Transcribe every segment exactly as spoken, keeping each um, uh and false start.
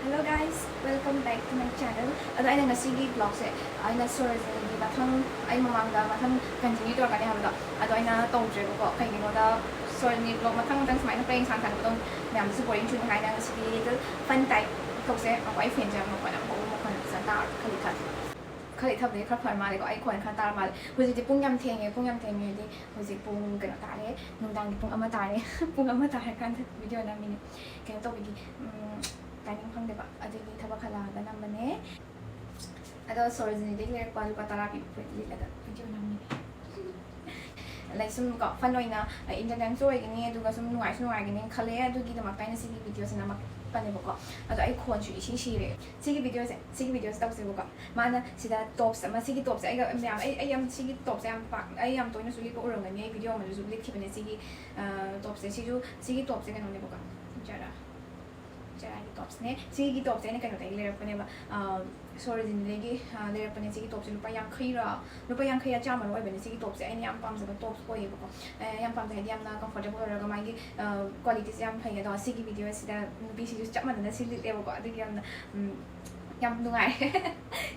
Hello guys, welcome back to my channel. ꯑꯗꯣ ꯑꯩꯅ ꯉꯁꯤꯒꯤ vlogꯁꯦ ꯑꯩꯅ ꯁꯣꯔꯣꯖꯤꯅꯤꯒꯤ ꯃꯊꯪ, ꯑꯩ ꯃꯃꯥꯡꯗ ꯃꯊꯪ continue ꯇꯧꯔꯛꯀꯅꯤ ꯍꯥꯏꯕꯗꯣ, ꯑꯗꯣ ꯑꯩꯅ ꯇꯧꯗ꯭ꯔꯦꯕꯀꯣ꯫ ꯀꯩꯒꯤꯅꯣꯗ ꯁꯣꯔꯣꯖꯤꯅꯤ vlog ꯃꯊꯪ ꯃꯊꯪ ꯁꯨꯃꯥꯏꯅ ꯄꯔꯦꯡ ꯁꯥꯡ ꯁꯥꯡꯕꯗꯣ ꯃꯌꯥꯝꯗꯁꯨ boring ꯆꯨꯅꯤ ꯍꯥꯏꯅ ꯉꯁꯤꯗꯤ little fun type ꯇꯧꯁꯦ꯫ ꯑꯩꯈꯣꯏ ꯐꯦꯟꯁꯦ ꯌꯥꯝ ꯃꯈꯣꯟ ꯌꯥꯝ ꯍꯧꯕ, ꯃꯈꯣꯟ ꯌꯥꯝ ꯐꯖꯅ ꯇꯥꯔ ꯈꯜꯂꯤ ꯈꯜꯂꯤ꯫ ꯈꯜꯂꯤ ꯊꯝꯕꯗꯤ ꯈꯔ ꯐꯔ ꯃꯥꯜꯂꯦꯀꯣ, ꯑꯩ ꯈꯣꯟ ꯈꯔ ꯇꯥꯔ ꯃꯥꯜꯂꯦ꯫ ꯍꯧꯖꯤꯛꯇꯤ ꯄꯨꯡ ꯌꯥꯝ ꯊꯦꯡꯉꯦ, ꯄꯨꯡ ꯌꯥꯝ ꯊꯦꯡꯉꯦ ꯍꯥꯏꯗꯤ ꯍꯧꯖꯤꯛ ꯄꯨꯡ ꯀꯩꯅꯣ ꯇꯥꯔꯦ, ꯅꯨꯡꯗꯥꯡꯒꯤ ꯄꯨꯡ ꯑꯃ ꯇꯥꯔꯦ꯫ ꯄꯨꯡ ꯑꯃ ꯇꯥꯔꯀꯥꯟꯗ video ꯅꯝꯃꯤꯅꯦ꯫ ꯀꯩꯅꯣ ꯇꯧꯕꯒꯤ, ꯎꯝ, timing ꯐꯪꯗꯦꯕ, ꯑꯗꯨꯒꯤ ꯊꯕꯛ ꯍꯜꯂꯛꯑꯒ ꯅꯝꯕꯅꯦ꯫ ꯑꯗꯣ ꯁꯣꯔꯣꯖꯤꯅꯤꯗꯒꯤ ꯂꯩꯔꯛꯄ ꯂꯨꯄꯥ ꯇꯔꯥ ꯄꯤꯕ ꯐꯨꯔꯤꯠ ꯂꯤꯠꯂꯒ video ꯅꯝꯃꯤꯅꯦ꯫ Like ꯁꯨꯝ ꯀꯣ, fun ꯑꯣꯏꯅ, ꯑ, entertainꯁꯨ ꯑꯣꯏꯒꯅꯤ, ꯑꯗꯨꯒ ꯁꯨꯝ ꯅꯨꯡꯉꯥꯏꯁꯨ ꯅꯨꯡꯉꯥꯏꯒꯅꯤ ꯈꯜꯂꯦ꯫ ꯑꯗꯨꯒꯤꯗꯃꯛꯇ ꯑꯩꯅ ꯁꯤꯒꯤ videoꯁꯦ ꯅꯝꯃꯛꯄꯅꯦꯕꯀꯣ꯫ ꯑꯗꯣ ꯑꯩ ꯈꯣꯟꯁꯨ ꯏꯁꯤ ꯁꯤꯔꯦ꯫ ꯁꯤꯒꯤ videoꯁꯦ, ꯁꯤꯒꯤ videoꯁꯦ ꯇꯧꯁꯦꯕꯀꯣ꯫ ꯃꯥꯅ ꯁꯤꯗ topsꯑꯃ, ꯁꯤꯒꯤ topꯁꯦ ꯑꯩꯒ ꯃꯌꯥꯝ, ꯑꯩ, ꯑꯩ ꯌꯥꯝ, ꯁꯤꯒꯤ topꯁꯦ ꯌꯥꯝ ꯄꯥꯛ, ꯑꯩ ꯌꯥꯝ ꯇꯣꯏꯅꯁꯨ ꯂꯤꯠꯄ ꯎꯔꯝꯒꯅꯤ꯫ ꯑꯩ video ꯑꯃꯗꯁꯨ ꯂꯤꯠꯈꯤꯕꯅꯦ ꯁꯤꯒꯤ, ꯑ, topꯁꯦ꯫ ꯁꯤꯁꯨ, ꯁꯤꯒꯤ topꯁꯦ ꯀꯩꯅꯣꯅꯦꯕꯀꯣ, Zara, Zaraꯒꯤ topsꯅꯦ꯫ ꯁꯤꯒꯤ topꯁꯦ ꯑꯩꯅ ꯀꯩꯅꯣꯗꯒꯤ ꯂꯩꯔꯛꯄꯅꯦꯕ, ꯑ, ꯁꯣꯔꯣꯖꯤꯅꯤꯗꯒꯤ, ꯑ, ꯂꯩꯔꯛꯄꯅꯦ꯫ ꯁꯤꯒꯤ topꯁꯦ ꯂꯨꯄꯥ ꯌꯥꯡꯈꯩꯔ, ꯂꯨꯄꯥ ꯌꯥꯡꯈꯩꯔ ꯆꯥꯝꯃꯔ ꯑꯣꯏꯕꯅꯦ꯫ ꯁꯤꯒꯤ topꯁꯦ ꯑꯩꯅ ꯌꯥꯝ ꯄꯥꯝꯖꯕ tops ꯑꯣꯏꯌꯦꯕꯀꯣ꯫ ꯑ, ꯌꯥꯝ ꯄꯥꯝꯖꯩ ꯍꯥꯏꯗꯤ ꯌꯥꯝꯅ comfortable ꯑꯣꯏꯔꯒ ꯃꯥꯒꯤ, ꯑ, qualityꯁꯦ ꯌꯥꯝ ꯐꯩ꯫ ꯑꯗꯣ ꯁꯤꯒꯤ videoꯁꯤꯗ ꯅꯨꯄꯤꯁꯤꯁꯨ ꯆꯞ ꯃꯥꯟꯅꯅ ꯁꯤ ꯂꯤꯠꯂꯦꯕꯀꯣ꯫ ꯑꯗꯨꯒꯤ ꯌꯥꯝꯅ, ꯎꯝ, ꯌꯥꯝ ꯅꯨꯡꯉꯥꯏ꯫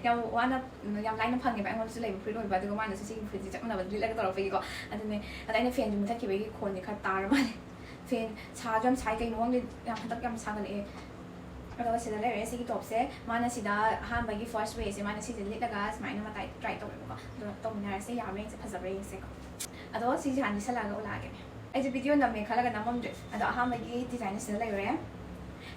ꯌꯥꯝ ꯋꯥꯅ, ꯌꯥꯝ ꯂꯥꯏꯅ ꯐꯪꯉꯦꯕ ꯑꯩꯉꯣꯟꯗꯁꯨ ꯂꯩꯕ ꯐꯨꯔꯤꯠ ꯑꯣꯏꯕ, ꯑꯗꯨꯒ ꯃꯥꯅꯁꯨ ꯁꯤꯒꯤ ꯐꯨꯔꯤꯠꯁꯦ ꯆꯞ ꯃꯥꯟꯅꯕ ꯂꯤꯠꯂꯒ ꯇꯧꯔꯛꯄꯒꯤꯀꯣ꯫ ꯑꯗꯨꯅꯦ꯫ ꯑꯗ ꯑꯩꯅ fanꯁꯦ ꯃꯨꯊꯠꯈꯤꯕꯒꯤ ꯈꯣꯟꯁꯦ ꯈꯔ ꯇꯥꯔ ꯃꯥꯜꯂꯦ꯫ Fan ꯁꯥꯁꯨ ꯌꯥꯝ ꯁꯥꯏ, ꯀꯩꯅꯣ ꯈꯪꯗꯦ, ꯌꯥꯝ ꯍꯟꯗꯛ ꯌꯥꯝ ꯁꯥꯒꯠꯂꯛꯑꯦ꯫ ꯑꯗꯨꯒ ꯁꯤꯗ ꯂꯩꯔꯦ ꯁꯤꯒꯤ topꯁꯦ꯫ ꯃꯥꯅ ꯁꯤꯗ ꯑꯍꯥꯟꯕꯒꯤ first wayꯁꯦ ꯃꯥꯅ ꯁꯤꯁꯦ ꯂꯤꯠꯂꯒ ꯁꯨꯃꯥꯏꯅ ꯃꯇꯥꯏ try ꯇꯧꯋꯦꯕꯀꯣ꯫ ꯑꯗꯣ ꯇꯧꯃꯤꯟꯅꯔꯁꯦ, ꯌꯥꯕ꯭ꯔꯥ ꯌꯦꯡꯁꯦ, ꯐꯖꯕ꯭ꯔꯥ ꯌꯦꯡꯁꯦꯀꯣ꯫ ꯑꯗꯣ ꯁꯤꯁꯦ ꯍꯥꯟꯅ ꯂꯤꯠꯁꯜꯂꯛꯑꯒ ꯎꯠꯂꯛꯑꯒꯦ꯫ ꯑꯩꯁꯦ video ꯅꯝꯃꯦ ꯈꯜꯂꯒ ꯅꯝꯃꯝꯗ꯭ꯔꯦ꯫ ꯑꯗꯣ ꯑꯍꯥꯟꯕꯒꯤ designꯁꯤꯗ ꯂꯩꯔꯦ꯫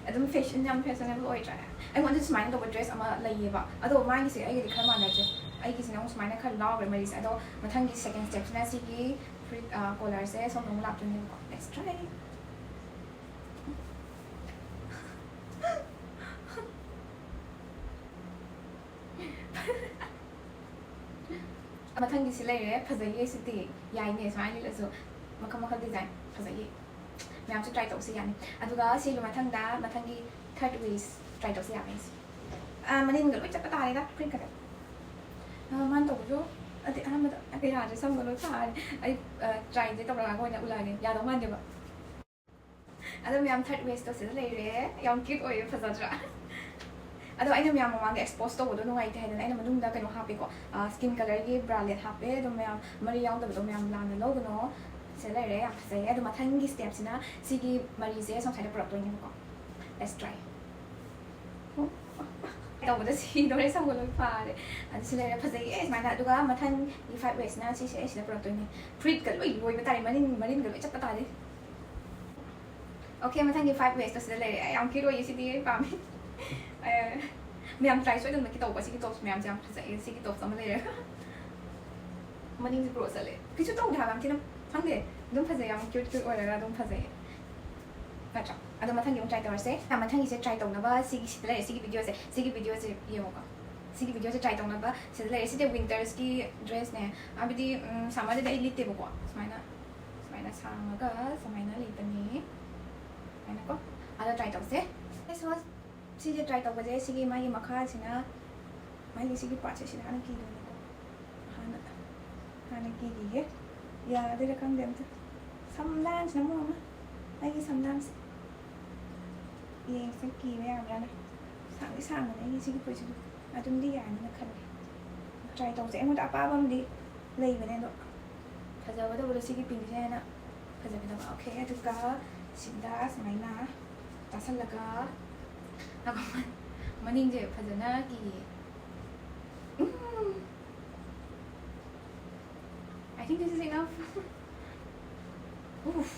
ꯑꯗꯨꯝ fashion, ꯌꯥꯝ fashionable ꯑꯣꯏꯗ꯭ꯔꯥ? ꯑꯩꯉꯣꯟꯗꯁꯨ ꯁꯨꯃꯥꯏꯅ ꯇꯧꯕ dress ꯑꯃ ꯂꯩꯌꯦꯕ꯫ ꯑꯗꯣ ꯃꯥꯒꯤꯁꯦ ꯑꯩꯒꯗꯤ ꯈꯔ ꯃꯥꯟꯅꯗ꯭ꯔꯦ꯫ ꯑꯩꯒꯤꯁꯤꯅ ꯑꯃꯨꯛ ꯁꯨꯃꯥꯏꯅ ꯈꯔ ꯂꯥꯎꯈ꯭ꯔꯦ ꯃꯔꯤꯁꯦ꯫ ꯑꯗꯣ ꯃꯊꯪꯒꯤ second stepꯁꯤꯅ ꯁꯤꯒꯤ ꯐꯨꯔꯤꯠ, ꯑ, collarꯁꯦ ꯁꯣꯝꯗ ꯑꯃꯨꯛ ꯂꯥꯛꯇꯣꯏꯅꯦꯕꯀꯣ꯫ Let's try꯫ ꯃꯊꯪꯒꯤꯁꯤ ꯂꯩꯔꯦ꯫ ꯐꯖꯩꯌꯦ ꯁꯤꯗꯤ꯫ ꯌꯥꯏꯅꯦ ꯁꯨꯃꯥꯏꯅ ꯂꯤꯠꯂꯁꯨ꯫ ꯃꯈꯜ ꯃꯈꯜ design ꯐꯖꯩꯌꯦ꯫ ꯃꯌꯥꯝꯁꯨ try ꯇꯧꯁꯤ ꯌꯥꯅꯤ꯫ ꯑꯗꯨꯒ ꯁꯤꯒꯤ ꯃꯊꯪꯗ, ꯃꯊꯪꯒꯤ third ways try ꯇꯧꯁꯤ ꯌꯥꯕ꯭ꯔꯥ ꯌꯦꯡꯁꯤ꯫ ꯑ, ꯃꯅꯤꯡꯒ ꯂꯣꯏ ꯆꯠꯄ ꯇꯥꯔꯦꯗ, ꯐꯨꯔꯤꯠ ꯈꯛꯇ꯫ ꯑ, ꯃꯥꯅ ꯇꯧꯕꯁꯨ ꯑꯗꯤ ꯑꯍꯥꯟꯕꯗ ꯀꯌꯥꯁꯦ ꯁꯝꯒ ꯂꯣꯏ ꯐꯥꯔꯦ꯫ ꯑꯩ, ꯑ, tryꯁꯦ ꯇꯧꯔꯛꯑꯒ ꯑꯣꯏꯅ ꯎꯠꯂꯛꯑꯒꯦ꯫ ꯌꯥꯗꯧ ꯃꯥꯟꯗꯦꯕ꯫ ꯑꯗꯣ ꯃꯌꯥꯝ, ꯊꯥꯔꯠ ꯋꯦꯁꯇꯣ ꯁꯤꯗ ꯂꯩꯔꯦ꯫ ꯌꯥꯝ ꯀ꯭ꯌꯨꯠ ꯑꯣꯏꯌꯦ, ꯐꯖꯗ꯭ꯔꯥ? ꯑꯗꯣ ꯑꯩꯅ ꯃꯌꯥꯝ ꯃꯃꯥꯡꯗ ꯑꯦꯛꯁꯄꯣꯖ ꯇꯧꯕꯗꯣ ꯅꯨꯡꯉꯥꯏꯇꯦ ꯍꯥꯏꯗꯅ ꯑꯩꯅ ꯃꯅꯨꯡꯗ ꯀꯩꯅꯣ ꯍꯥꯞꯄꯦꯀꯣ, ꯁ꯭ꯀꯤꯟ ꯀꯂꯔꯒꯤ ꯕ꯭ꯔꯥꯂꯦꯠ ꯍꯥꯞꯄꯦ꯫ ꯑꯗꯣ ꯃꯌꯥꯝ, ꯃꯔꯤ ꯌꯥꯎꯗꯕꯗꯣ ꯃꯌꯥꯝ ꯂꯥꯟꯅ ꯂꯧꯒꯅꯣ꯫ ꯁꯤꯗ ꯂꯩꯔꯦ, ꯌꯥꯝ ꯐꯖꯩꯌꯦ꯫ ꯑꯗꯣ ꯃꯊꯪꯒꯤ ꯁ꯭ꯇꯦꯞꯁꯤꯅ ꯁꯤꯒꯤ ꯃꯔꯤꯁꯦ ꯁꯣꯝ ꯁꯥꯏꯗ ꯄꯨꯔꯛꯇꯣꯏꯅꯦꯕꯀꯣ꯫ Let's try꯫ ꯇꯧꯕꯗ ꯁꯤꯗꯣꯔꯦ, ꯁꯝꯒ ꯂꯣꯏ ꯐꯥꯔꯦ꯫ ꯑꯗꯨ ꯁꯤ ꯂꯩꯔꯦ, ꯐꯖꯩꯌꯦ꯫ ꯁꯨꯃꯥꯏꯅ, ꯑꯗꯨꯒ ꯃꯊꯪꯒꯤ ꯐꯥꯏꯚ ꯋꯦꯁꯅ ꯁꯤꯁꯦ ꯑꯩ ꯁꯤꯗ ꯄꯨꯔꯛꯇꯣꯏꯅꯦ꯫ ꯐꯨꯔꯤꯠꯀ ꯂꯣꯏ ꯂꯣꯏꯕ ꯇꯥꯔꯦ, ꯃꯔꯤꯟ, ꯃꯔꯤꯟꯒ ꯂꯣꯏ ꯆꯠꯄ ꯇꯥꯔꯦ꯫ ꯑꯣꯀꯦ, ꯃꯊꯪꯒꯤ ꯐꯥꯏꯚ ꯋꯦꯁꯇꯣ ꯁꯤꯗ ꯂꯩꯔꯦ꯫ ꯑꯩ ꯌꯥꯝ ꯀ꯭ꯌꯨꯠ ꯑꯣꯏꯌꯦ, ꯁꯤꯗꯤ ꯑꯩ ꯄꯥꯝꯃꯦ꯫ ꯑꯦ, ꯃꯌꯥꯝ ꯇ꯭ꯔꯥꯏ ꯁꯣꯏꯗꯅꯃꯛꯀꯤ ꯇꯧꯕ꯫ ꯁꯤꯒꯤ ꯇꯣꯞꯁ ꯃꯌꯥꯝꯁꯦ ꯌꯥꯝ ꯐꯖꯩꯌꯦ꯫ ꯁꯤꯒꯤ ꯇꯣꯞꯁ ꯑꯃ ꯂꯩꯔꯦ꯫ ꯃꯅꯤꯡꯁꯦ ꯀ꯭ꯔꯣꯁ ꯆꯠꯂꯦ꯫ ꯀꯩꯁꯨ ꯇꯧꯗꯦ ꯍꯥꯏꯕ, ꯌꯥꯝ ꯊꯤꯅ, ꯈꯪꯗꯦ, ꯑꯗꯨꯝ ꯐꯖꯩ, ꯌꯥꯝ ꯀ꯭ꯌꯨꯠ ꯀ꯭ꯌꯨꯠ ꯑꯣꯏꯔꯒ ꯑꯗꯨꯝ ꯐꯖꯩ꯫ ꯅꯠꯇ꯭ꯔꯥ? ꯑꯗꯣ ꯃꯊꯪꯒꯤ ꯑꯃꯨꯛ ꯇ꯭ꯔꯥꯏ ꯇꯧꯔꯁꯦ꯫ ꯃꯊꯪꯒꯤꯁꯦ ꯇ꯭ꯔꯥꯏ ꯇꯧꯅꯕ ꯁꯤꯒꯤ, ꯁꯤꯗ ꯂꯩꯔꯦ, ꯁꯤꯒꯤ ꯚꯤꯗꯤꯑꯣꯁꯦ, ꯁꯤꯒꯤ ꯚꯤꯗꯤꯑꯣꯁꯦ ꯌꯦꯡꯉꯣꯀꯣ꯫ ꯁꯤꯒꯤ ꯚꯤꯗꯤꯑꯣꯁꯦ ꯇ꯭ꯔꯥꯏ ꯇꯧꯅꯕ ꯁꯤꯗ ꯂꯩꯔꯦ꯫ ꯁꯤꯗꯤ ꯋꯤꯟꯇꯔꯁꯀꯤ ꯗ꯭ꯔꯦꯁꯅꯦ꯫ ꯍꯥꯏꯕꯗꯤ, ꯎꯝ, ꯁꯝꯃꯔꯗꯗꯤ ꯑꯩ ꯂꯤꯠꯇꯦꯕꯀꯣ꯫ ꯁꯨꯃꯥꯏꯅ, ꯁꯨꯃꯥꯏꯅ ꯁꯥꯡꯉꯒ ꯁꯨꯃꯥꯏꯅ ꯂꯩꯕꯅꯤ꯫ ꯁꯨꯃꯥꯏꯅꯀꯣ꯫ ꯑꯗꯣ ꯇ꯭ꯔꯥꯏ ꯇꯧꯁꯦ꯫ ꯁꯤꯁꯦ ꯇ꯭ꯔꯥꯏ ꯇꯧꯕꯁꯦ, ꯁꯤꯒꯤ ꯃꯥꯒꯤ ꯃꯈꯥꯁꯤꯅ, ꯃꯥꯒꯤ ꯁꯤꯒꯤ ꯄꯥꯔꯠꯁꯦ ꯁꯤꯗ ꯍꯥꯟꯅ ꯀꯤꯗꯣꯏꯅꯤꯀꯣ꯫ ꯍꯥꯟꯅ, ꯍꯥꯟꯅ ꯀꯤꯈꯤꯒꯦ꯫ ꯌꯥꯗꯣꯏꯔꯥ ꯈꯪꯗꯦ ꯑꯝꯇ꯫ ꯁꯝ ꯂꯥꯡꯁꯤꯅ ꯃꯔꯣꯟ ꯑꯃ꯫ ꯑꯩꯒꯤ ꯁꯝ ꯂꯥꯡꯁꯦ꯫ ꯌꯦꯡꯁꯦ ꯀꯤꯕ ꯌꯥꯕ꯭ꯔꯥꯅ꯫ ꯁꯥꯡꯗꯤ ꯁꯥꯡꯕꯅꯦ ꯑꯩꯒꯤ ꯁꯤꯒꯤ ꯐꯨꯔꯤꯠꯁꯤꯁꯨ꯫ ꯑꯗꯨꯝꯗꯤ ꯌꯥꯅꯤꯅ ꯈꯜꯂꯦ꯫ ꯇ꯭ꯔꯥꯏ ꯇꯧꯁꯦ꯫ ꯑꯩꯉꯣꯟꯗ ꯑꯄꯥꯕ ꯑꯃꯗꯤ ꯂꯩꯕꯅꯦ, ꯑꯗꯣ ꯐꯖꯒꯗꯕꯗꯣ ꯁꯤꯒꯤ ꯄꯤꯡꯁꯦ ꯍꯦꯟꯅ ꯐꯖꯒꯗꯕ꯫ ꯑꯣꯀꯦ, ꯑꯗꯨꯒ ꯁꯤꯗ ꯁꯨꯃꯥꯏꯅ ꯇꯥꯁꯜꯂꯒ, ꯉꯥꯏꯈꯣ, ꯃꯅꯤꯡꯁꯦ ꯐꯖꯅ ꯀꯤꯌꯦ꯫ ꯎꯝ꯫ I think this is enough. Oof.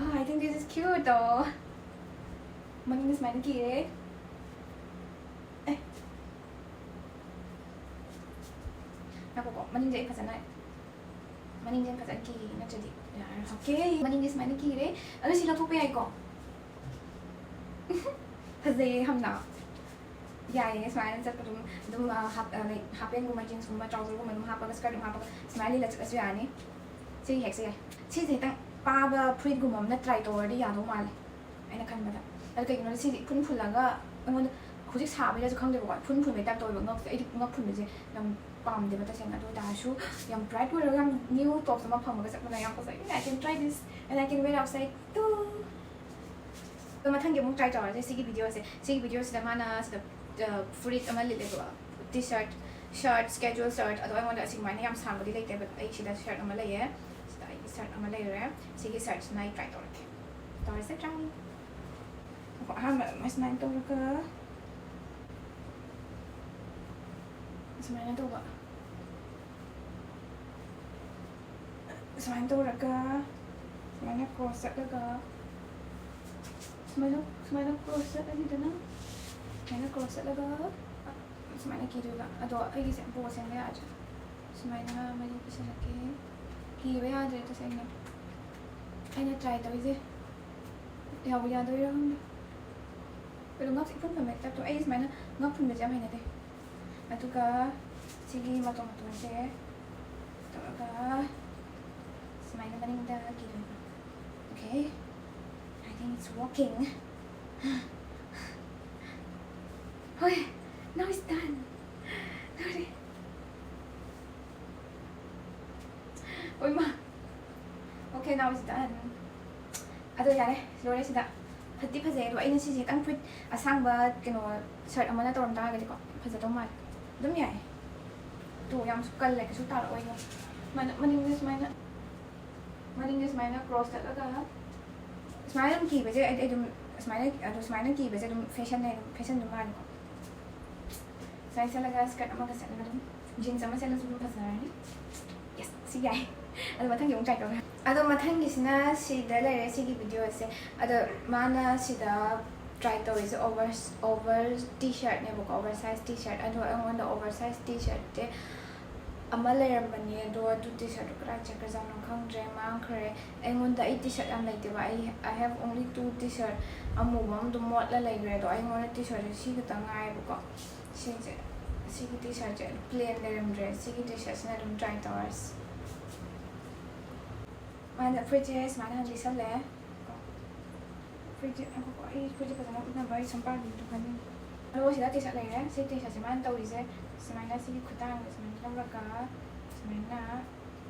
Oh, I think this is cute though. ꯃꯅꯤꯡ ꯁꯨꯃꯥꯏꯅ ꯀꯤꯔꯦ꯫ ꯑꯦ꯫ ꯉꯥꯏꯈꯣꯀꯣ, ꯃꯅꯤꯡꯁꯦ ꯑꯩ ꯐꯖꯅ, ꯃꯅꯤꯡꯁꯦ ꯑꯩ ꯐꯖꯅ ꯀꯤꯔꯦ, ꯅꯠꯇ꯭ꯔꯗꯤ ꯌꯥꯔꯔꯣꯏ꯫ ꯑꯣꯀꯦ, ꯃꯅꯤꯡꯁꯦ ꯁꯨꯃꯥꯏꯅ ꯀꯤꯔꯦ꯫ ꯑꯗꯣ ꯁꯤ ꯂꯧꯊꯣꯛꯄ ꯌꯥꯏꯀꯣ? ꯐꯖꯩꯌꯦ ꯌꯥꯝꯅ꯫ ꯌꯥꯏꯌꯦ, ꯁꯨꯃꯥꯏꯅ ꯆꯠꯄ ꯑꯗꯨꯝ, ꯑꯗꯨꯝ, ꯑ, ꯍꯥꯞ-, ꯑ, like, ꯍꯥꯞ ꯄꯦꯟꯒꯨꯝꯕ, ꯖꯤꯟꯁꯀꯨꯝꯕ, ꯇ꯭ꯔꯥꯎꯖꯔꯒꯨꯝꯕ ꯑꯗꯨꯝ ꯍꯥꯞꯄꯒ, ꯁ꯭ꯀꯔꯠ ꯑꯗꯨꯝ ꯍꯥꯞꯄꯒ, ꯁꯨꯃꯥꯏꯅ ꯂꯤꯠꯂ ꯆꯠꯂꯁꯨ ꯌꯥꯔꯅꯤ꯫ ꯁꯤꯒꯤ ꯍꯦꯛꯁꯦ ꯌꯥꯏ꯫ ꯁꯤꯁꯦ ꯈꯤꯇꯪ ꯄꯥꯕ ꯐꯨꯔꯤꯠꯒꯨꯝꯕ ꯑꯃꯅ ꯇ꯭ꯔꯥꯏ ꯇꯧꯔꯗꯤ ꯌꯥꯗꯧ ꯃꯥꯜꯂꯦ, ꯑꯩꯅ ꯈꯟꯕꯗ꯫ ꯑꯗꯣ ꯀꯩꯒꯤꯅꯣꯗ ꯁꯤꯁꯦ ꯏꯐꯨꯟ ꯐꯨꯜꯂꯒ ꯑꯩꯉꯣꯟꯗ ꯍꯧꯖꯤꯛ ꯁꯥꯕꯩꯔꯁꯨ ꯈꯪꯗꯦꯕꯀꯣ, ꯏꯐꯨꯟ ꯐꯨꯟꯕꯩ ꯇꯥꯏꯞ ꯇꯧꯋꯦꯕ ꯉꯛꯁꯦ꯫ ꯑꯩꯗꯤ ꯉꯛ ꯐꯨꯟꯕꯁꯦ ꯌꯥꯝ ꯄꯥꯝꯗꯦꯕ ꯇꯁꯦꯡꯅ꯫ ꯑꯗꯨ ꯑꯣꯏ ꯇꯥꯔꯁꯨ ꯌꯥꯝ ꯕ꯭ꯔꯥꯏꯠ ꯑꯣꯏꯔꯒ ꯌꯥꯝ ꯅ꯭ꯌꯨ ꯇꯣꯞꯁ ꯑꯃ ꯐꯪꯕꯒ ꯆꯞ ꯃꯥꯟꯅꯩ꯫ ꯌꯥꯝ ꯐꯖꯩ꯫ I can try this and I can wear outside too. ꯑꯗꯣ ꯃꯊꯪꯒꯤ ꯑꯃꯨꯛ try ꯇꯧꯔꯁꯦ ꯁꯤꯒꯤ videoꯁꯦ꯫ ꯁꯤꯒꯤ videoꯁꯤꯗ ꯃꯥꯅ ꯁꯤꯗ, ꯑ, ꯐꯨꯔꯤꯠ ꯑꯃ ꯂꯤꯠꯂꯦꯕꯀꯣ, T-shirt, shirt, schedule shirt꯫ ꯑꯗꯣ ꯑꯩꯉꯣꯟꯗ ꯑꯁꯤꯃꯥꯏꯅ ꯌꯥꯝ ꯁꯥꯡꯕꯗꯤ ꯂꯩꯇꯦ, but ꯑꯩ ꯁꯤꯗ shirt ꯑꯃ ꯂꯩꯌꯦ꯫ ꯁꯤꯗ ꯑꯩꯒꯤ shirt ꯑꯃ ꯂꯩꯔꯦ꯫ ꯁꯤꯒꯤ shirtꯁꯤꯅ ꯑꯩ try ꯇꯧꯔꯛꯀꯦ꯫ ꯇꯧꯔꯁꯦ try꯫ ꯑꯍꯥꯟꯕ ꯑꯁꯨꯃꯥꯏꯅ ꯇꯧꯔꯒ, ꯑꯁꯨꯃꯥꯏꯅ ꯇꯧꯕ, ꯁꯨꯃꯥꯏꯅ ꯇꯧꯔꯒ, ꯁꯨꯃꯥꯏꯅ cross ꯆꯠꯂꯒ, ꯁꯨꯃꯥꯏꯅ, ꯁꯨꯃꯥꯏꯅ cross ꯆꯠꯂꯅꯤꯗꯅ, ꯁꯨꯃꯥꯏꯅ cross ꯆꯠꯂꯒ, ꯁꯨꯃꯥꯏꯅ ꯀꯤꯗꯣꯏꯕ꯫ ꯑꯗꯣ ꯑꯩꯒꯤꯁꯦ bow ꯁꯦꯝꯕ ꯌꯥꯗ꯭ꯔꯦ꯫ ꯁꯨꯃꯥꯏꯅ ꯃꯔꯤ ꯄꯤꯁꯜꯂꯛꯀꯦ꯫ ꯀꯤꯕ ꯌꯥꯗ꯭ꯔꯦ ꯇꯁꯦꯡꯅ꯫ ꯑꯩꯅ try ꯇꯧꯔꯤꯁꯦ ꯌꯥꯕꯨ ꯌꯥꯗꯣꯏꯔꯥ ꯈꯪꯗꯦ꯫ ꯑꯗꯣ ꯉꯛꯁꯦ ꯏꯐꯨꯟ ꯐꯨꯟꯕꯩ typeꯇꯣ꯫ ꯑꯩ ꯁꯨꯃꯥꯏꯅ ꯉꯛ ꯐꯨꯟꯕꯁꯦ ꯌꯥꯝ ꯍꯩꯅꯗꯦ꯫ ꯑꯗꯨꯒ ꯁꯤꯒꯤ ꯃꯇꯣꯟ ꯃꯇꯣꯟꯁꯦ ꯇꯧꯔꯒ ꯁꯨꯃꯥꯏꯅ ꯃꯅꯤꯡꯗ ꯀꯤꯗꯣꯏꯕ꯫ Okay, I think it's working. ꯍꯣꯏ, now it's done. ꯂꯣꯏꯔꯦ꯫ ꯍꯣꯏ ꯃꯥ꯫ Okay, now it's done. ꯑꯗꯣ ꯌꯥꯔꯦ, ꯂꯣꯏꯔꯦ ꯁꯤꯗ꯫ ꯐꯗꯤ ꯐꯖꯩ꯫ ꯑꯗꯣ ꯑꯩꯅ ꯁꯤꯁꯦ ꯈꯤꯇꯪ ꯐꯨꯔꯤꯠ ꯑꯁꯥꯡꯕ ꯀꯩꯅꯣ shirt ꯑꯃꯅ ꯇꯧꯔꯝ ꯇꯥꯔꯒꯗꯤꯀꯣ ꯐꯖꯗꯧ ꯃꯥꯜꯂꯦ꯫ ꯑꯗꯨꯝ ꯌꯥꯏ꯫ ꯇꯣ ꯌꯥꯝꯁꯨ ꯀꯜꯂꯦ, ꯀꯩꯁꯨ ꯇꯥꯔꯛꯑꯣꯏꯅꯦ꯫ ꯁꯨꯃꯥꯏꯅ ꯃꯅꯤꯡꯗ ꯁꯨꯃꯥꯏꯅ, ꯃꯅꯤꯡꯗ ꯁꯨꯃꯥꯏꯅ cross ꯆꯠꯂꯒ ꯁꯨꯃꯥꯏꯅ ꯑꯗꯨꯝ ꯀꯤꯕꯁꯦ ꯑꯩꯗꯤ ꯑꯗꯨꯝ ꯁꯨꯃꯥꯏꯅ, ꯑꯗꯣ ꯁꯨꯃꯥꯏꯅ ꯀꯤꯕꯁꯦ ꯑꯗꯨꯝ fashionꯅꯦ, ꯑꯗꯨꯝ fashionꯗꯨꯝ ꯃꯥꯜꯂꯦꯀꯣ꯫ ꯁꯨꯃꯥꯏꯅ ꯁꯦꯠꯂꯒ skirt ꯑꯃꯒ ꯁꯦꯠꯂꯒ ꯑꯗꯨꯝ jeans ꯑꯃ ꯁꯦꯠꯂꯁꯨ ꯑꯗꯨꯝ ꯐꯖꯔꯅꯤ꯫ Yes, ꯁꯤ ꯌꯥꯏ꯫ ꯑꯗꯣ ꯃꯊꯪꯒꯤ ꯑꯃꯨꯛ try ꯇꯧꯔꯦ꯫ ꯑꯗꯣ ꯃꯊꯪꯒꯤꯁꯤꯅ ꯁꯤꯗ ꯂꯩꯔꯦ, ꯁꯤꯒꯤ videoꯁꯦ꯫ ꯑꯗꯣ ꯃꯥꯅ ꯁꯤꯗ try ꯇꯧꯔꯤꯁꯦ over, over T-shirtꯅꯦꯕꯀꯣ, over size T-shirt꯫ ꯑꯗꯣ ꯑꯩꯉꯣꯟꯗ over size T-shirtꯁꯦ ꯑꯃ ꯂꯩꯔꯝꯕꯅꯦ, ꯑꯗꯣ ꯑꯗꯨ T-shirtꯇꯣ ꯀꯗꯥꯏ ꯆꯠꯈ꯭ꯔꯖꯥꯠꯅꯣ ꯈꯪꯗ꯭ꯔꯦ, ꯃꯥꯡꯈ꯭ꯔꯦ꯫ ꯑꯩꯉꯣꯟꯗ ꯑꯩ T-shirt ꯌꯥꯝ ꯂꯩꯇꯦꯕ, ꯑꯩ, I have only two T-shirt꯫ ꯑꯃꯨꯕ ꯑꯃ ꯑꯗꯨꯝ ꯃꯣꯠꯂ ꯂꯩꯈ꯭ꯔꯦ꯫ ꯑꯗꯣ ꯑꯩꯉꯣꯟꯗ T-shirtꯁꯦ ꯁꯤ ꯈꯛꯇꯪ ꯉꯥꯏꯌꯦꯕꯀꯣ꯫ ꯁꯤꯁꯦ, ꯁꯤꯒꯤ T-shirtꯁꯦ plain ꯂꯩꯔꯝꯗ꯭ꯔꯦ꯫ ꯁꯤꯒꯤ T-shirtꯁꯤꯅ ꯑꯗꯨꯝ try ꯇꯧꯔꯁꯤ꯫ ꯃꯥꯅ ꯐꯨꯔꯤꯠꯁꯦ ꯁꯨꯃꯥꯏꯅ ꯂꯤꯠꯁꯜꯂꯦ꯫ ꯐꯨꯔꯤꯠꯁꯦ, ꯉꯥꯏꯈꯣꯀꯣ, ꯑꯩ ꯐꯨꯔꯤꯠꯁꯦ ꯐꯖꯅ ꯎꯠꯅꯕ ꯑꯩ ꯁꯝꯄꯥꯒꯤꯗꯨ ꯈꯟꯅꯤꯡꯉꯤ꯫ ꯑꯗꯨꯒ ꯁꯤꯗ T-shirt ꯂꯩꯔꯦ꯫ ꯁꯤ T-shirtꯁꯦ ꯃꯥꯅ ꯇꯧꯔꯤꯁꯦ ꯁꯨꯃꯥꯏꯅ ꯁꯤꯒꯤ ꯈꯨꯗꯥꯡꯁꯦ ꯁꯨꯃꯥꯏꯅ ꯂꯧꯔꯒ ꯁꯨꯃꯥꯏꯅ,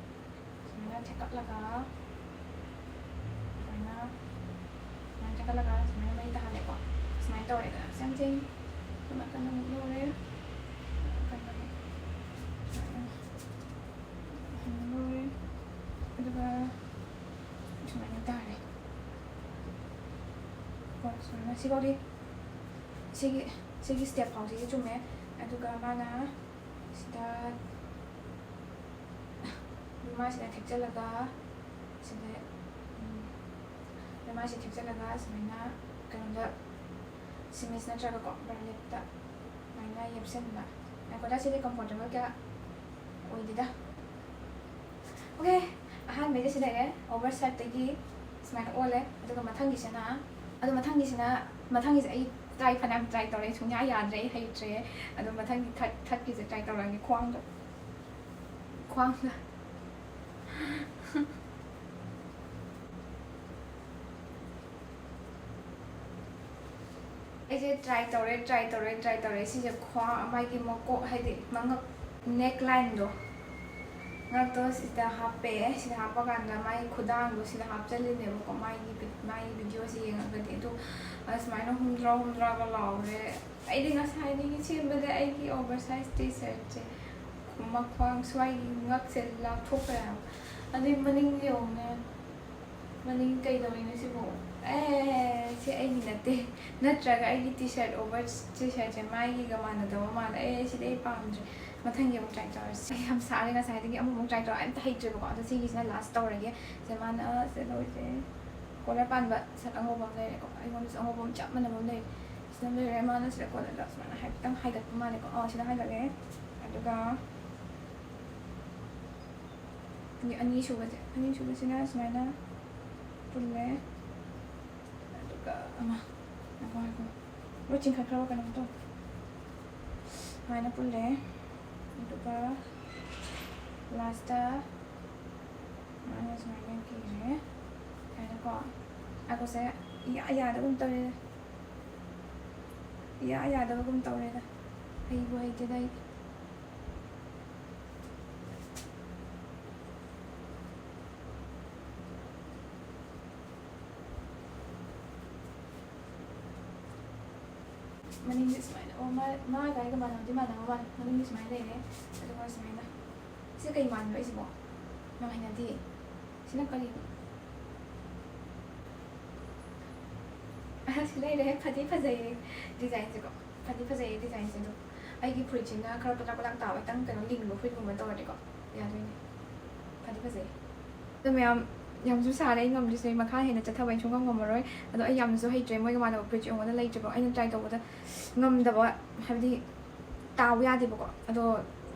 ꯁꯨꯃꯥꯏꯅ ꯊꯦꯛꯀꯠꯂꯒ ꯁꯨꯃꯥꯏꯅ, ꯁꯨꯃꯥꯏꯅ ꯆꯠꯂꯒ ꯁꯨꯃꯥꯏꯅ ꯃꯩ ꯇꯥꯍꯜꯂꯦꯀꯣ꯫ ꯁꯨꯃꯥꯏꯅ ꯇꯧꯔꯦꯗꯅ ꯁꯦꯝ ꯁꯦꯝ ꯅꯥꯀꯟꯗ ꯑꯃꯨꯛ ꯂꯧꯔꯦ꯫ ꯅꯥꯀꯟꯗ ꯑꯃꯨꯛ ꯁꯨꯃꯥꯏꯅ ꯂꯧꯔꯦ꯫ ꯑꯗꯨꯒ ꯁꯨꯃꯥꯏꯅ ꯇꯥꯔꯦ꯫ ꯀꯣ ꯁꯨꯃꯥꯏꯅ ꯁꯤꯐꯥꯎꯗꯤ ꯁꯤꯒꯤ ꯁꯤꯒꯤ ꯁ꯭ꯇꯦꯞ ꯐꯥꯎꯁꯤꯗꯤ ꯆꯨꯝꯃꯦ꯫ ꯑꯗꯨꯒ ꯃꯥꯅ ꯁꯤꯗ ꯃꯥꯁꯤꯗ ꯊꯦꯛꯆꯜꯂꯒ ꯁꯤꯗ ꯃꯥꯁꯤ ꯊꯦꯛꯆꯜꯂꯒ ꯁꯨꯃꯥꯏꯅ ꯀꯩꯅꯣꯗ ꯁꯤꯃꯤꯁ ꯅꯠꯇ꯭ꯔꯒꯀꯣ ꯕꯔꯂꯦꯞꯇ ꯁꯨꯃꯥꯏꯅ ꯌꯦꯞꯁꯤꯟꯕ꯫ ꯉꯥꯏꯈꯣꯗ ꯁꯤꯗꯤ ꯀꯝꯐꯣꯔꯇꯦꯕꯜ ꯀꯌꯥ ꯑꯣꯏꯗꯦꯗ꯫ ꯑꯣꯀꯦ, ꯑꯍꯥꯟꯕꯩꯗꯤ ꯁꯤ ꯂꯩꯔꯦ ꯑꯣꯚꯔ ꯁꯥꯏꯠꯇꯒꯤ ꯁꯨꯃꯥꯏꯅ ꯑꯣꯜꯂꯦ꯫ ꯑꯗꯨꯒ ꯃꯊꯪꯒꯤꯁꯤꯅ ꯑꯗꯣ ꯃꯊꯪꯒꯤꯁꯤꯅ ꯃꯊꯪꯒꯤꯁꯦ ꯑꯩ ꯇ꯭ꯔꯥꯏ ꯐꯅꯌꯥꯝ ꯇ꯭ꯔꯥꯏ ꯇꯧꯔꯦ, ꯁꯨꯡꯌꯥ ꯌꯥꯗ꯭ꯔꯦ, ꯑꯩ ꯍꯩꯇ꯭ꯔꯦ꯫ ꯑꯗꯣ ꯃꯊꯪꯒꯤ ꯊꯥꯔꯠ ꯊꯥꯔꯠꯀꯤꯁꯦ ꯇ꯭ꯔꯥꯏ ꯇꯧꯔꯛꯑꯒꯦ꯫ ꯈ꯭ꯋꯥꯡꯗꯣ ꯈ꯭ꯋꯥꯡꯗ ꯑꯩꯁꯦ ꯇ꯭ꯔꯥꯏ ꯇꯧꯔꯦ ꯇ꯭ꯔꯥꯏ ꯇꯧꯔꯦ ꯇ꯭ꯔꯥꯏ ꯇꯧꯔꯦ꯫ ꯁꯤꯁꯦ ꯈ꯭ꯋꯥꯡ ꯃꯥꯒꯤ ꯃꯀꯣꯛ ꯍꯥꯏꯗꯤ ꯃꯉꯛ ꯅꯦꯛ ꯂꯥꯏꯟꯗꯣ ꯉꯛꯇꯣ ꯁꯤꯗ ꯍꯥꯞꯄꯦ꯫ ꯁꯤꯗ ꯍꯥꯞꯄ ꯀꯥꯟꯗ ꯃꯥꯒꯤ ꯈꯨꯗꯥꯡꯗꯣ ꯁꯤꯗ ꯍꯥꯞꯆꯜꯂꯤꯅꯦꯕꯀꯣ꯫ ꯃꯥꯒꯤ ꯃꯥꯒꯤ ꯚꯤꯗꯤꯑꯣꯁꯦ ꯌꯦꯡꯉꯒꯗꯤ ꯑꯗꯨ ꯑꯁꯨꯃꯥꯏꯅ ꯍꯨꯝꯗ꯭ꯔꯥ ꯍꯨꯝꯗ꯭ꯔꯥꯒ ꯂꯥꯎꯔꯦ꯫ ꯑꯩꯗꯤ ꯉꯁꯥꯏꯗꯒꯤ ꯁꯦꯝꯕꯗ ꯑꯩꯒꯤ ꯑꯣꯚꯔ ꯁꯥꯏꯖ ꯇꯤ ꯁꯔꯠꯁꯦ ꯃꯈ꯭ꯋꯥꯡ ꯁ꯭ꯋꯥꯏꯒꯤ ꯉꯛꯁꯦ ꯂꯥꯎꯊꯣꯛꯈ꯭ꯔꯦ ꯍꯥꯏꯕ꯫ ꯑꯗꯨꯏ ꯃꯅꯤꯡ ꯌꯦꯡꯉꯨꯅꯦ꯫ ꯃꯅꯤꯡ ꯀꯩꯗꯧꯔꯤꯅꯣ ꯁꯤꯕꯣ? ꯑꯦ ꯁꯤ ꯑꯩꯒꯤ ꯅꯠꯇꯦ꯫ ꯅꯠꯇ꯭ꯔꯒ ꯑꯩꯒꯤ ꯇꯤ ꯁꯔꯠ ꯑꯣꯚꯔ ꯇꯤ ꯁꯔꯠꯁꯦ ꯃꯥꯏꯒꯤꯒ ꯃꯥꯟꯅꯗꯕ ꯃꯥꯜꯂꯦ꯫ ꯑꯦ ꯁꯤꯗꯤ ꯑꯩ ꯄꯥꯝꯗ꯭ꯔꯦ꯫ ꯃꯊꯪꯒꯤ ꯑꯃꯨꯛ ꯇ꯭ꯔꯥꯏ ꯇꯧꯔꯁꯤ꯫ ꯑꯩ ꯌꯥꯝ ꯁꯥꯔꯦ, ꯉꯁꯥꯏꯗꯒꯤ ꯑꯃꯃꯨꯛ ꯇ꯭ꯔꯥꯏ ꯇꯧꯔ ꯑꯝꯇ ꯍꯩꯇ꯭ꯔꯦꯕꯀꯣ꯫ ꯑꯗꯣ ꯁꯤꯒꯤꯁꯤꯅ ꯂꯥꯁ ꯇꯧꯔꯒꯦ꯫ ꯁꯦ ꯃꯥꯅ ꯁꯦ ꯂꯣꯏꯁꯦ꯫ ꯀꯣꯂꯔ ꯄꯥꯟꯕ ꯁꯛ ꯑꯉꯧꯕ ꯑꯃ ꯂꯩꯔꯦꯀꯣ꯫ ꯑꯩꯉꯣꯟꯗꯁꯨ ꯑꯉꯧꯕ ꯑꯃ ꯆꯞ ꯃꯥꯟꯅꯕ ꯑꯃ ꯂꯩꯔꯦ꯫ ꯁꯤꯗ ꯑꯃ ꯂꯩꯔꯦ꯫ ꯃꯥꯅ ꯁꯤꯗ ꯀꯣꯂꯔꯗ ꯁꯨꯃꯥꯏꯅ ꯍꯥꯏꯐꯦꯠꯇꯪ ꯍꯥꯏꯒꯠꯄ ꯃꯥꯜꯂꯦꯀꯣ꯫ ꯑꯣ ꯁꯤꯗ ꯍꯥꯏꯒꯠꯂꯦ꯫ ꯑꯗꯨꯒ ꯑꯅꯤꯁꯨꯕꯁꯦ ꯑꯅꯤꯁꯨꯕꯁꯤꯅ ꯁꯨꯃꯥꯏꯅ ꯄꯨꯜꯂꯦ꯫ ꯑꯗꯨꯒ ꯑꯃ ꯉꯥꯏꯈꯣ ꯉꯥꯏꯈꯣ꯫ ꯂꯣꯏ ꯆꯤꯡꯈꯠꯈ꯭ꯔꯕ ꯀꯩꯅꯣꯝ ꯇꯧ꯫ ꯁꯨꯃꯥꯏꯅ ꯄꯨꯜꯂꯦ꯫ ꯑꯗꯨꯒ ꯂꯥꯁꯇ ꯁꯨꯃꯥꯏꯅ ꯁꯨꯃꯥꯏꯅ ꯀꯤꯔꯦ꯫ ꯁꯨꯃꯥꯏꯅꯀꯣ꯫ ꯉꯥꯏꯈꯣꯁꯦ꯫ ꯏꯌꯥ ꯌꯥꯗꯕꯒꯨꯝ ꯇꯧꯔꯦ꯫ ꯏꯌꯥ ꯌꯥꯗꯕꯒꯨꯝ ꯇꯧꯔꯦꯗ꯫ ꯍꯩꯕꯨ ꯍꯩꯇꯦꯗ ꯑꯩ꯫ ꯃꯅꯤꯡꯁꯦ ꯁꯨꯃꯥꯏꯅ, ꯑꯣ, ꯃꯥ ꯃꯥ ꯒꯥꯔꯤꯒ ꯃꯥꯟꯅꯕꯗꯤ ꯃꯥꯟꯅꯕ ꯃꯥꯜꯂꯦ꯫ ꯃꯅꯤꯡꯗꯤ ꯁꯨꯃꯥꯏꯅ ꯂꯩꯔꯦ, ꯑꯗꯨꯒ ꯁꯨꯃꯥꯏꯅ꯫ ꯁꯤꯅ ꯀꯩ ꯃꯥꯟꯕ꯭ꯔꯣ ꯑꯩꯁꯤꯕꯣ? ꯌꯥꯝ ꯍꯩꯅꯗꯦ꯫ ꯁꯤꯅ ꯀꯔꯤꯅꯣ? ꯑꯍ, ꯁꯤ ꯂꯩꯔꯦ꯫ ꯐꯗꯤ ꯐꯖꯩꯌꯦ ꯗꯤꯖꯥꯏꯟꯁꯦꯀꯣ꯫ ꯐꯗꯤ ꯐꯖꯩꯌꯦ ꯗꯤꯖꯥꯏꯟꯁꯦ꯫ ꯑꯗꯣ ꯑꯩꯒꯤ ꯐꯨꯔꯤꯠꯁꯤꯅ ꯈꯔ ꯄꯇꯥꯛ ꯄꯇꯥꯛ ꯇꯥꯕ, ꯈꯤꯇꯪ ꯀꯩꯅꯣ, ꯂꯤꯡꯕ ꯐꯨꯔꯤꯠꯀꯨꯝꯕ ꯇꯧꯔꯗꯤꯀꯣ ꯌꯥꯗꯣꯏꯅꯦ꯫ ꯐꯗꯤ ꯐꯖꯩ꯫ ꯑꯗꯣ ꯃꯌꯥꯝ, ꯌꯥꯝꯁꯨ ꯁꯥꯔꯦ, ꯑꯩ ꯉꯝꯗ꯭ꯔꯤꯁꯦ, ꯑꯩ ꯃꯈꯥ ꯍꯦꯟꯅ ꯆꯠꯊꯕ ꯑꯩ ꯁꯨꯡꯉꯝ ꯉꯝꯃꯔꯣꯏ꯫ ꯑꯗꯣ ꯑꯩ ꯌꯥꯝꯅꯁꯨ ꯍꯩꯇ꯭ꯔꯦ, ꯃꯣꯏꯒ ꯃꯥꯟꯅꯕ ꯐꯨꯔꯤꯠꯁꯦ ꯑꯩꯉꯣꯟꯗ ꯂꯩꯇ꯭ꯔꯤꯕ꯫ ꯑꯩꯅ ꯇ꯭ꯔꯥꯏ ꯇꯧꯕꯗ ꯉꯝꯗꯕ, ꯍꯥꯏꯕꯗꯤ ꯇꯥꯎ ꯌꯥꯗꯦꯕꯀꯣ꯫ ꯑꯗꯣ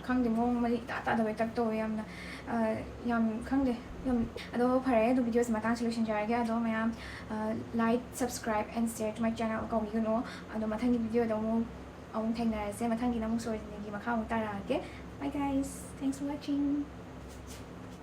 ꯈꯪꯗꯦ, ꯃꯑꯣꯡ ꯃꯔꯤ ꯏꯇꯥ ꯇꯥꯗꯕꯩ ꯇꯥꯏꯞ ꯇꯧꯋꯦ ꯌꯥꯝꯅ꯫ ꯑ, ꯌꯥꯝ ꯈꯪꯗꯦ꯫ ꯌꯥꯝ, ꯑꯗꯣ ꯐꯔꯦ, ꯑꯗꯣ ꯚꯤꯗꯤꯑꯣꯁꯦ ꯃꯇꯥꯡꯁꯤ ꯂꯣꯏꯁꯤꯟꯖꯔꯒꯦ꯫ ꯑꯗꯣ ꯃꯌꯥꯝ, ꯑ, like, subscribe and share to my channel ꯀꯧꯕꯤꯒꯅꯨ꯫ ꯑꯗꯣ ꯃꯊꯪꯒꯤ ꯚꯤꯗꯤꯑꯣꯗ ꯑꯃꯨꯛ, ꯑꯃꯨꯛ ꯊꯦꯡꯅꯔꯁꯦ꯫ ꯃꯊꯪꯒꯤꯅ ꯑꯃꯨꯛ ꯁꯣꯔꯣꯖꯤꯅꯤꯒꯤ ꯃꯈꯥ ꯑꯃꯨꯛ ꯇꯥꯔꯛꯑꯒꯦ꯫ Bye guys, thanks for watching.